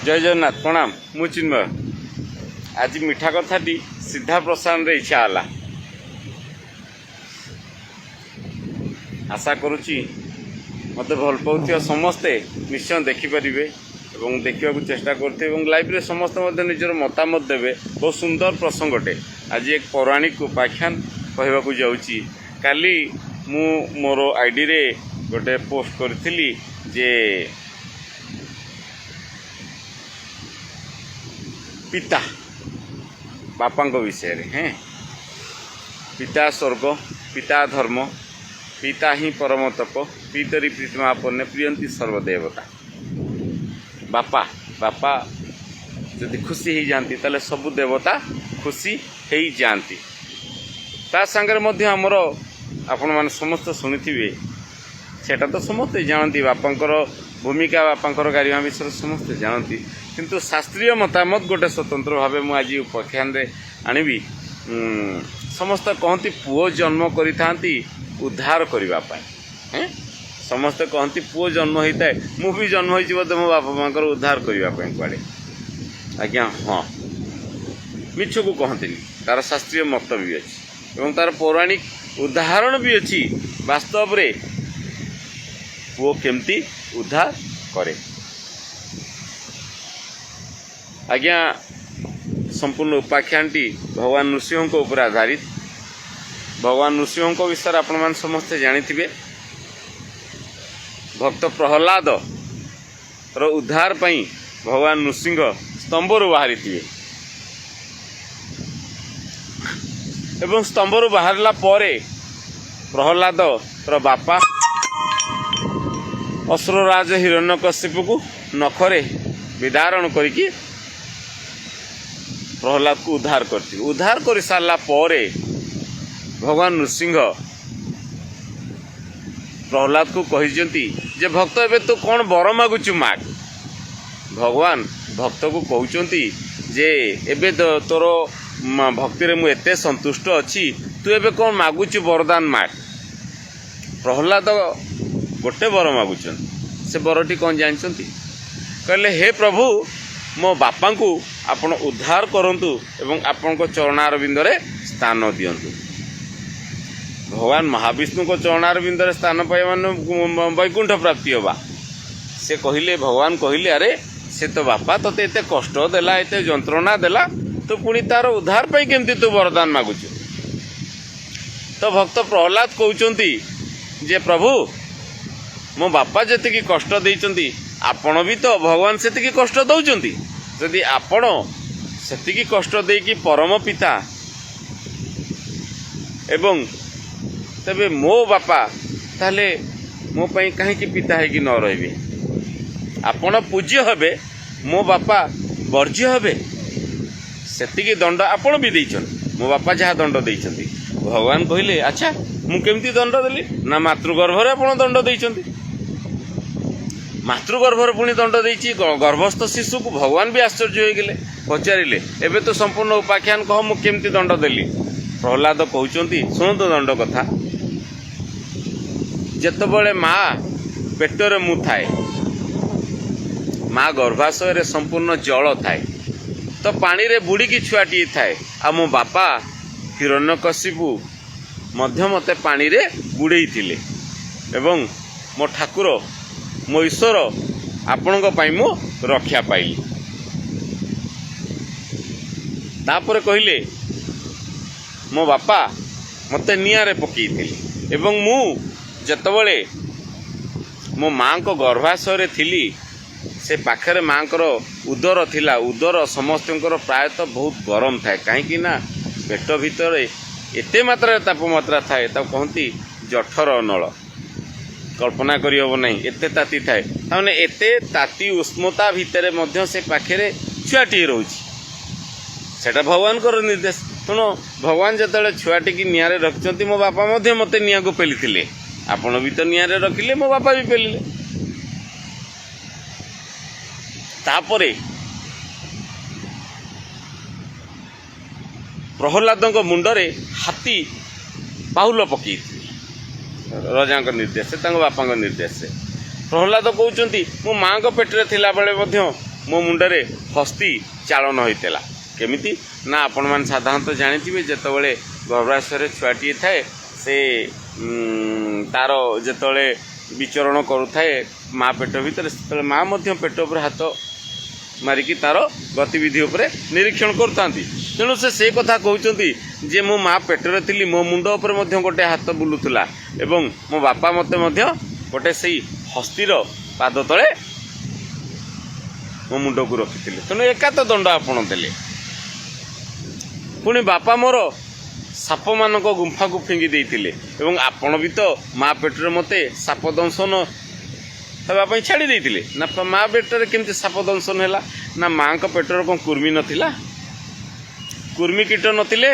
ଜୟ ଜଗନ୍ନାଥ, ପ୍ରଣାମ। ମୁଁ ଚିନ୍ମୟ। ଆଜି ମିଠା କଥାଟି ସିଧା ପ୍ରସାରଣରେ ଇଚ୍ଛା ହେଲା। ଆଶା କରୁଛି ମୋତେ ଭଲ ପାଉଥିବା ସମସ୍ତେ ନିଶ୍ଚୟ ଦେଖିପାରିବେ ଏବଂ ଦେଖିବାକୁ ଚେଷ୍ଟା କରୁଥିବେ ଏବଂ ଲାଇଭ୍ରେ ସମସ୍ତେ ମଧ୍ୟ ନିଜର ମତାମତ ଦେବେ। ବହୁତ ସୁନ୍ଦର ପ୍ରସଙ୍ଗଟେ ଆଜି, ଏକ ପୌରାଣିକ ଉପାଖ୍ୟାନ କହିବାକୁ ଯାଉଛି। କାଲି ମୁଁ ମୋର ଆଇଡ଼ିରେ ଗୋଟେ ପୋଷ୍ଟ କରିଥିଲି ଯେ ପିତା, ବାପାଙ୍କ ବିଷୟରେ। ହେଁ, ପିତା ସ୍ୱର୍ଗ, ପିତା ଧର୍ମ, ପିତା ହିଁ ପରମ ତପ, ପିତରି ପ୍ରୀତିମାପନ୍ନେ ପ୍ରିୟନ୍ତି ସର୍ବଦେବତା। ବାପା ଯଦି ଖୁସି ହେଇଯାଆନ୍ତି, ତାହେଲେ ସବୁ ଦେବତା ଖୁସି ହେଇଯାଆନ୍ତି। ତା ସାଙ୍ଗରେ ମଧ୍ୟ ଆମର ଆପଣମାନେ ସମସ୍ତେ ଶୁଣିଥିବେ, ସେଟା ତ ସମସ୍ତେ ଜାଣନ୍ତି, ବାପାଙ୍କର ଭୂମିକା, ବାପାଙ୍କର ଗାରିମା ବିଷୟରେ ସମସ୍ତେ ଜାଣନ୍ତି। କିନ୍ତୁ ଶାସ୍ତ୍ରୀୟ ମତାମତ ଗୋଟେ ସ୍ୱତନ୍ତ୍ର ଭାବେ ମୁଁ ଆଜି ଉପାଖ୍ୟାନରେ ଆଣିବି। ସମସ୍ତେ କହନ୍ତି ପୁଅ ଜନ୍ମ କରିଥାନ୍ତି ଉଦ୍ଧାର କରିବା ପାଇଁ। ହେଁ, ସମସ୍ତେ କହନ୍ତି ପୁଅ ଜନ୍ମ ହେଇଥାଏ, ମୁଁ ବି ଜନ୍ମ ହେଇଛି ବୋଧେ ମୋ ବାପା ମାଆଙ୍କର ଉଦ୍ଧାର କରିବା ପାଇଁ କୁଆଡ଼େ। ଆଜ୍ଞା ହଁ, ମିଛକୁ କହନ୍ତିନି। ତାର ଶାସ୍ତ୍ରୀୟ ମତ ବି ଅଛି ଏବଂ ତାର ପୌରାଣିକ ଉଦାହରଣ ବି ଅଛି। ବାସ୍ତବରେ ପୁଅ କେମିତି ଉଦ୍ଧାର କରେ? ଆଜ୍ଞା, ସମ୍ପୂର୍ଣ୍ଣ ଉପାଖ୍ୟାନଟି ଭଗବାନ ନୃସିଂହଙ୍କ ଉପରେ ଆଧାରିତ। ଭଗବାନ ନୃସିଂହଙ୍କ ବିଷୟରେ ଆପଣମାନେ ସମସ୍ତେ ଜାଣିଥିବେ। ଭକ୍ତ ପ୍ରହ୍ଲାଦର ଉଦ୍ଧାର ପାଇଁ ଭଗବାନ ନୃସିଂହ ସ୍ତମ୍ଭରୁ ବାହାରିଥିବେ ଏବଂ ସ୍ତମ୍ଭରୁ ବାହାରିଲା ପରେ ପ୍ରହ୍ଲାଦର ବାପା ଅସୁରରାଜ ହିରଣ୍ୟକଶିପୁକୁ ନଖରେ ବିଦାରଣ କରିକି ପ୍ରହ୍ଲାଦକୁ ଉଦ୍ଧାର କରିଥିବେ। ଉଦ୍ଧାର କରିସାରିଲା ପରେ ଭଗବାନ ନୃସିଂହ ପ୍ରହ୍ଲାଦକୁ କହିଛନ୍ତି ଯେ ଭକ୍ତ, ଏବେ ତୁ କ'ଣ ବର ମାଗୁଛୁ ମାଗ। ଭଗବାନ ଭକ୍ତକୁ କହୁଛନ୍ତି ଯେ ଏବେ ତୋର ଭକ୍ତିରେ ମୁଁ ଏତେ ସନ୍ତୁଷ୍ଟ ଅଛି, ତୁ ଏବେ କ'ଣ ମାଗୁଛୁ ବରଦାନ ମାଗ। ପ୍ରହ୍ଲାଦ ଗୋଟେ ବର ମାଗୁଛନ୍ତି। ସେ ବରଟି କ'ଣ ଜାଣିଛନ୍ତି? କହିଲେ, ହେ ପ୍ରଭୁ, ମୋ ବାପାଙ୍କୁ ଆପଣ ଉଦ୍ଧାର କରନ୍ତୁ ଏବଂ ଆପଣଙ୍କ ଚରଣାରବିନ୍ଦରେ ସ୍ଥାନ ଦିଅନ୍ତୁ। ଭଗବାନ ମହାବିଷ୍ଣୁଙ୍କ ଚରଣାରବିନ୍ଦରେ ସ୍ଥାନ ପାଇବା ମାନେ ବୈକୁଣ୍ଠ ପ୍ରାପ୍ତି ହେବା। ସେ କହିଲେ, ଭଗବାନ କହିଲେ, ଆରେ ସେ ତ ବାପା ତତେ ଏତେ କଷ୍ଟ ଦେଲା, ଏତେ ଯନ୍ତ୍ରଣା ଦେଲା, ତୁ ପୁଣି ତାର ଉଦ୍ଧାର ପାଇଁ କେମିତି ତୁ ବରଦାନ ମାଗୁଛୁ? ତ ଭକ୍ତ ପ୍ରହ୍ଲାଦ କହୁଛନ୍ତି ଯେ ପ୍ରଭୁ, ମୋ ବାପା ଯେତିକି କଷ୍ଟ ଦେଇଛନ୍ତି, ଆପଣ ବି ତ ଭଗବାନ ସେତିକି କଷ୍ଟ ଦେଉଛନ୍ତି। ଯଦି ଆପଣ ସେତିକି କଷ୍ଟ ଦେଇକି ପରମ ପିତା ଏବଂ ତେବେ ମୋ ବାପା ତାହେଲେ ମୋ ପାଇଁ କାହିଁକି ପିତା ହେଇକି ନ ରହିବେ? ଆପଣ ପୂଜ୍ୟ ହେବେ, ମୋ ବାପା ବର୍ଜ୍ୟ ହେବେ। ସେତିକି ଦଣ୍ଡ ଆପଣ ବି ଦେଇଛନ୍ତି, ମୋ ବାପା ଯାହା ଦଣ୍ଡ ଦେଇଛନ୍ତି। ଭଗବାନ କହିଲେ, ଆଚ୍ଛା, ମୁଁ କେମିତି ଦଣ୍ଡ ଦେଲି? ନା, ମାତୃଗର୍ଭରେ ଆପଣ ଦଣ୍ଡ ଦେଇଛନ୍ତି। ମାତୃଗର୍ଭରେ ପୁଣି ଦଣ୍ଡ ଦେଇଛି ଗର୍ଭସ୍ଥ ଶିଶୁକୁ? ଭଗବାନ ବି ଆଶ୍ଚର୍ଯ୍ୟ ହେଇଗଲେ। ପଚାରିଲେ, ଏବେ ତ ସମ୍ପୂର୍ଣ୍ଣ ଉପାଖ୍ୟାନ କହ, ମୁଁ କେମିତି ଦଣ୍ଡ ଦେଲି? ପ୍ରହ୍ଲାଦ କହୁଛନ୍ତି, ଶୁଣନ୍ତୁ ଦଣ୍ଡ କଥା। ଯେତେବେଳେ ମା ପେଟରେ ମୁଁ ଥାଏ, ମା ଗର୍ଭାଶୟରେ ସମ୍ପୂର୍ଣ୍ଣ ଜଳ ଥାଏ, ତ ପାଣିରେ ବୁଡ଼ିକି ଛୁଆଟିଏ ଥାଏ। ଆଉ ମୋ ବାପା ହିରଣ୍ୟକଶିପୁ ମଧ୍ୟ ମୋତେ ପାଣିରେ ବୁଡ଼େଇଥିଲେ ଏବଂ ମୋ ଠାକୁର, ମୋ ଈଶ୍ୱର, ଆପଣଙ୍କ ପାଇଁ ମୁଁ ରକ୍ଷା ପାଇଲି। ତାପରେ କହିଲେ, ମୋ ବାପା ମୋତେ ନିଆଁରେ ପକେଇଥିଲେ ଏବଂ ମୁଁ ଯେତେବେଳେ ମୋ ମାଆଙ୍କ ଗର୍ଭାଶୟରେ ଥିଲି, ସେ ପାଖରେ ମାଆଙ୍କର ଉଦର ଥିଲା। ଉଦର ସମସ୍ତଙ୍କର ପ୍ରାୟତଃ ବହୁତ ଗରମ ଥାଏ, କାହିଁକି ନା ପେଟ ଭିତରେ ଏତେ ମାତ୍ରାରେ ତାପମାତ୍ରା ଥାଏ, ତାକୁ କହନ୍ତି ଜଠର ଅନଳ। କଳ୍ପନା କରିହେବ ନାହିଁ, ଏତେ ତାତି ଥାଏ। ତାମାନେ ଏତେ ତାତି ଉଷ୍ମତା ଭିତରେ ମଧ୍ୟ ସେ ପାଖରେ ଛୁଆଟିଏ ରହୁଛି, ସେଟା ଭଗବାନଙ୍କର ନିର୍ଦ୍ଦେଶ। ତେଣୁ ଭଗବାନ ଯେତେବେଳେ ଛୁଆଟିକି ନିଆଁରେ ରଖିଛନ୍ତି, ମୋ ବାପା ମଧ୍ୟ ମୋତେ ନିଆଁକୁ ପେଲିଥିଲେ। ଆପଣ ବି ତ ନିଆଁରେ ରଖିଲେ, ମୋ ବାପା ବି ପେଲିଲେ। ତାପରେ ପ୍ରହ୍ଲାଦଙ୍କ ମୁଣ୍ଡରେ ହାତୀ ପାହୁଲ ପକେଇଥିଲେ ରଜାଙ୍କ ନିର୍ଦ୍ଦେଶ, ତାଙ୍କ ବାପାଙ୍କ ନିର୍ଦ୍ଦେଶରେ। ପ୍ରହ୍ଲାଦ କହୁଛନ୍ତି, ମୁଁ ମାଆଙ୍କ ପେଟରେ ଥିଲାବେଳେ ମଧ୍ୟ ମୋ ମୁଣ୍ଡରେ ହସ୍ତି ଚାଳନ ହୋଇଥିଲା। କେମିତି ନା, ଆପଣମାନେ ସାଧାରଣତଃ ଜାଣିଥିବେ, ଯେତେବେଳେ ଗର୍ଭାଶୟରେ ଛୁଆଟିଏ ଥାଏ, ସେ ତାର ଯେତେବେଳେ ବିଚରଣ କରୁଥାଏ ମା ପେଟ ଭିତରେ, ସେତେବେଳେ ମା ମଧ୍ୟ ପେଟ ଉପରେ ହାତ ମାରିକି ତାର ଗତିବିଧି ଉପରେ ନିରୀକ୍ଷଣ କରୁଥାନ୍ତି। ତେଣୁ ସେ ସେ କଥା କହୁଛନ୍ତି ଯେ ମୁଁ ମା ପେଟରେ ଥିଲି, ମୋ ମୁଣ୍ଡ ଉପରେ ମଧ୍ୟ ଗୋଟେ ହାତ ବୁଲୁଥିଲା ଏବଂ ମୋ ବାପା ମୋତେ ମଧ୍ୟ ଗୋଟେ ସେଇ ହସ୍ତିର ପାଦ ତଳେ ମୋ ମୁଣ୍ଡକୁ ରଖିଥିଲେ। ତେଣୁ ଏକା ତ ଦଣ୍ଡ ଆପଣ ଦେଲେ। ପୁଣି ବାପା ମୋର ସାପମାନଙ୍କ ଗୁମ୍ଫାକୁ ଫିଙ୍ଗି ଦେଇଥିଲେ ଏବଂ ଆପଣ ବି ତ ମା ପେଟରେ ମୋତେ ସାପ ଦଂଶନ ହେବା ପାଇଁ ଛାଡ଼ି ଦେଇଥିଲେ। ନା, ମା ପେଟରେ କେମିତି ସାପ ଦଂଶନ ହେଲା? ନା, ମାଙ୍କ ପେଟରେ କ'ଣ କୁର୍ମି ନଥିଲା? କୁର୍ମି କୀଟ ନଥିଲେ?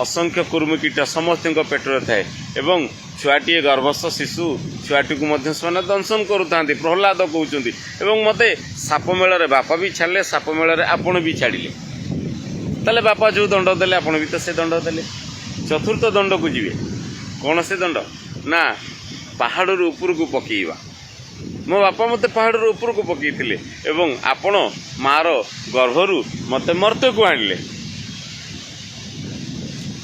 ଅସଂଖ୍ୟ କୁର୍ମି କୀଟ ସମସ୍ତଙ୍କ ପେଟରେ ଥାଏ ଏବଂ ଛୁଆଟିଏ, ଗର୍ଭସ୍ଥ ଶିଶୁ ଛୁଆଟିକୁ ମଧ୍ୟ ସେମାନେ ଦଂଶନ କରୁଥାନ୍ତି। ପ୍ରହ୍ଲାଦ କହୁଛନ୍ତି, ଏବଂ ମୋତେ ସାପ ମେଳରେ ବାପା ବି ଛାଡ଼ିଲେ, ସାପ ମେଳରେ ଆପଣ ବି ଛାଡ଼ିଲେ। ତାହେଲେ ବାପା ଯେଉଁ ଦଣ୍ଡ ଦେଲେ, ଆପଣ ବି ତ ସେ ଦଣ୍ଡ ଦେଲେ। ଚତୁର୍ଥ ଦଣ୍ଡକୁ ଯିବେ। କ'ଣ ସେ ଦଣ୍ଡ? ନା, ପାହାଡ଼ରୁ ଉପରକୁ ପକେଇବା। ମୋ ବାପା ମୋତେ ପାହାଡ଼ରୁ ଉପରକୁ ପକେଇଥିଲେ ଏବଂ ଆପଣ ମାର ଗର୍ଭରୁ ମୋତେ ମର୍ତ୍ତ୍ୟକୁ ଆଣିଲେ।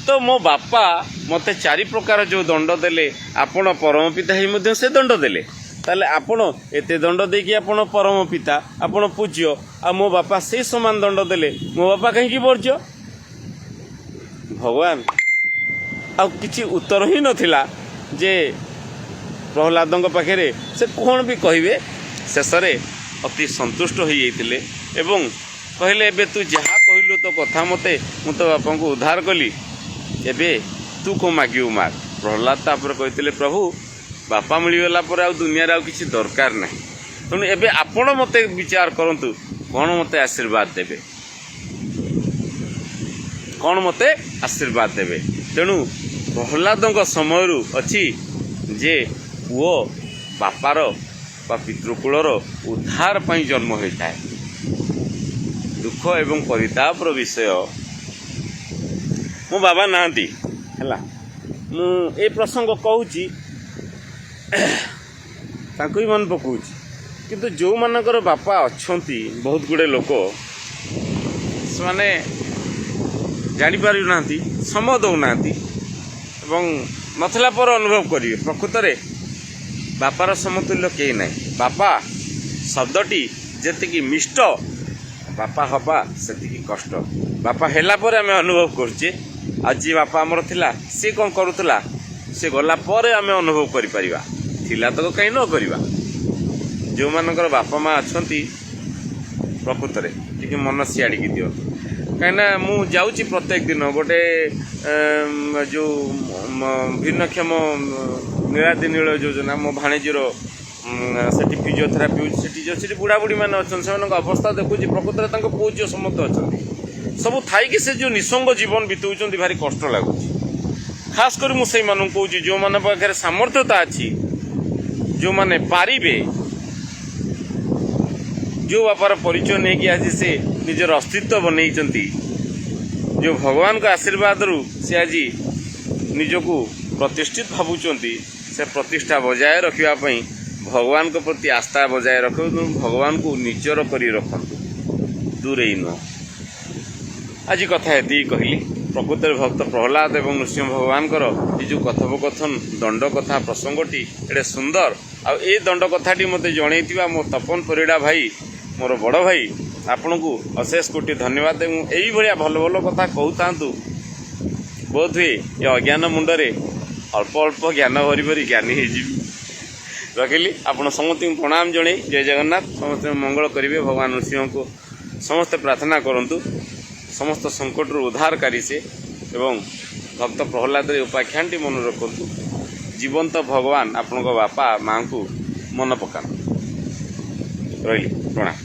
ତ ମୋ ବାପା ମୋତେ ଚାରି ପ୍ରକାର ଯେଉଁ ଦଣ୍ଡ ଦେଲେ, ଆପଣ ପରମ ପିତା ହେଇ ମଧ୍ୟ ସେ ଦଣ୍ଡ ଦେଲେ। ତାହେଲେ ଆପଣ ଏତେ ଦଣ୍ଡ ଦେଇକି ଆପଣ ପରମ ପିତା, ଆପଣ ପୂଜ୍ୟ, ଆଉ ମୋ ବାପା ସେଇ ସମାନ ଦଣ୍ଡ ଦେଲେ, ମୋ ବାପା କାହିଁକି ବର୍ଜ୍ୟ? ଭଗବାନ ଆଉ କିଛି ଉତ୍ତର ହିଁ ନଥିଲା ଯେ ପ୍ରହ୍ଲାଦଙ୍କ ପାଖରେ ସେ କ'ଣ ବି କହିବେ। ଶେଷରେ ଅତି ସନ୍ତୁଷ୍ଟ ହୋଇଯାଇଥିଲେ ଏବଂ କହିଲେ, ଏବେ ତୁ ଯାହା କହିଲୁ ତୋ କଥା ମୋତେ, ମୁଁ ତୋ ବାପାଙ୍କୁ ଉଦ୍ଧାର କଲି, ଏବେ ତୁ କ'ଣ ମାଗିବୁ ମାଗ। ପ୍ରହ୍ଲାଦ ତାପରେ କହିଥିଲେ, ପ୍ରଭୁ, ବାପା ମିଳିଗଲା ପରେ ଆଉ ଦୁନିଆରେ ଆଉ କିଛି ଦରକାର ନାହିଁ। ତେଣୁ ଏବେ ଆପଣ ମୋତେ ବିଚାର କରନ୍ତୁ, କ'ଣ ମୋତେ ଆଶୀର୍ବାଦ ଦେବେ, କ'ଣ ମୋତେ ଆଶୀର୍ବାଦ ଦେବେ? ତେଣୁ ପ୍ରହ୍ଲାଦଙ୍କ ସମୟରୁ ଅଛି ଯେ ପୁଅ ବାପାର ବା ପିତୃକୁଳର ଉଦ୍ଧାର ପାଇଁ ଜନ୍ମ ହୋଇଥାଏ। ଦୁଃଖ ଏବଂ ପରିତାପର ବିଷୟ, ମୋ ବାବା ନାହାନ୍ତି। ହେଲା, ମୁଁ ଏ ପ୍ରସଙ୍ଗ କହୁଛି, ତାଙ୍କୁ ବି ମନେ ପକାଉଛି। କିନ୍ତୁ ଯେଉଁମାନଙ୍କର ବାପା ଅଛନ୍ତି, ବହୁତ ଗୁଡ଼ିଏ ଲୋକ ସେମାନେ ଜାଣିପାରୁନାହାନ୍ତି, ସମୟ ଦେଉନାହାନ୍ତି ଏବଂ ନଥିଲା ପରେ ଅନୁଭବ କରିବେ। ପ୍ରକୃତରେ ବାପାର ସମତୁଲ୍ୟ କେହି ନାହିଁ। ବାପା ଶବ୍ଦଟି ଯେତିକି ମିଷ୍ଟ, ବାପା ହବା ସେତିକି କଷ୍ଟ। ବାପା ହେଲା ପରେ ଆମେ ଅନୁଭବ କରୁଛେ। ଆଉ ଯିଏ ବାପା ଆମର ଥିଲା, ସିଏ କ'ଣ କରୁଥିଲା, ସେ ଗଲା ପରେ ଆମେ ଅନୁଭବ କରିପାରିବା। ଥିଲା ତ କାହିଁ ନ କରିବା? ଯେଉଁମାନଙ୍କର ବାପା ମା ଅଛନ୍ତି, ପ୍ରକୃତରେ ଟିକେ ମନ ସିଆଡ଼ିକି ଦିଅନ୍ତୁ। କାହିଁକିନା ମୁଁ ଯାଉଛି ପ୍ରତ୍ୟେକ ଦିନ ଗୋଟେ ଯେଉଁ ଭିନ୍ନକ୍ଷମ ନୀଳାଦ୍ରି ନୀଳ ଯୋଜନା, ମୋ ଭାଣିଜୀର ସେଠି ଫିଜିଓଥେରାପି ହେଉଛି। ସେଠି ଯେଉଁ ସେଠି ବୁଢ଼ାବୁଢ଼ୀମାନେ ଅଛନ୍ତି, ସେମାନଙ୍କ ଅବସ୍ଥା ଦେଖୁଛି। ପ୍ରକୃତରେ ତାଙ୍କ ପୁଅ ଝିଅ ସମସ୍ତେ ଅଛନ୍ତି, ସବୁ ଥାଇକି ସେ ଯେଉଁ ନିଃସଙ୍ଗ ଜୀବନ ବିତଉଛନ୍ତି, ଭାରି କଷ୍ଟ ଲାଗୁଛି। ଖାସ କରି ମୁଁ ସେଇମାନଙ୍କୁ କହୁଛି, ଯେଉଁମାନଙ୍କ ପାଖରେ ସାମର୍ଥ୍ୟତା ଅଛି, ଯେଉଁମାନେ ପାରିବେ, ଯେଉଁ ବାପାର ପରିଚୟ ନେଇକି ଆଜି ସେ ନିଜର ଅସ୍ତିତ୍ୱ ବନେଇଛନ୍ତି, ଯେଉଁ ଭଗବାନଙ୍କ ଆଶୀର୍ବାଦରୁ ସେ ଆଜି ନିଜକୁ ପ୍ରତିଷ୍ଠିତ ଭାବୁଛନ୍ତି, ସେ ପ୍ରତିଷ୍ଠା ବଜାୟ ରଖିବା ପାଇଁ ଭଗବାନଙ୍କ ପ୍ରତି ଆସ୍ଥା ବଜାୟ ରଖନ୍ତୁ। ଭଗବାନଙ୍କୁ ନିଜର କରି ରଖନ୍ତୁ, ଦୂରେଇ ନୁହଁ। ଆଜି କଥା ଏତିକି କହିଲି। ପ୍ରକୃତରେ ଭକ୍ତ ପ୍ରହ୍ଲାଦ ଏବଂ ନୃସିଂହ ଭଗବାନଙ୍କର ଏ ଯେଉଁ କଥୋପକଥନ ଦଣ୍ଡ କଥା ପ୍ରସଙ୍ଗଟି ଏଡ଼େ ସୁନ୍ଦର। ଆଉ ଏ ଦଣ୍ଡ କଥାଟି ମୋତେ ଜଣେଇଥିବା ମୋ ତପନ ପରିଡ଼ା ଭାଇ, ମୋର ବଡ଼ ଭାଇ, ଆପଣଙ୍କୁ ଅଶେଷ କୋଟି ଧନ୍ୟବାଦ ଏବଂ ଏଇଭଳିଆ ଭଲ ଭଲ କଥା କହୁଥାନ୍ତୁ। ବୋଧହୁଏ ଏ ଅଜ୍ଞାନ ମୁଣ୍ଡରେ ଅଳ୍ପ ଅଳ୍ପ ଜ୍ଞାନ ଭରି ଭରି ଜ୍ଞାନୀ ହେଇଯିବି। ରଖିଲି। ଆପଣ ସମସ୍ତଙ୍କୁ ପ୍ରଣାମ ଜଣେଇ ଜୟ ଜଗନ୍ନାଥ। ସମସ୍ତଙ୍କୁ ମଙ୍ଗଳ କରିବେ। ଭଗବାନ ନୃସିଂହଙ୍କୁ ସମସ୍ତେ ପ୍ରାର୍ଥନା କରନ୍ତୁ। ସମସ୍ତ ସଙ୍କଟରୁ ଉଦ୍ଧାରକାରୀ ସେ ଏବଂ ଭକ୍ତ ପ୍ରହ୍ଲାଦର ଏ ଉପାଖ୍ୟାନଟି ମନେ ରଖନ୍ତୁ। ଜୀବନ୍ତ ଭଗବାନ ଆପଣଙ୍କ ବାପା ମାଆଙ୍କୁ ମନେ ପକାନ୍ତୁ। ରହିଲି, ପ୍ରଣାମ।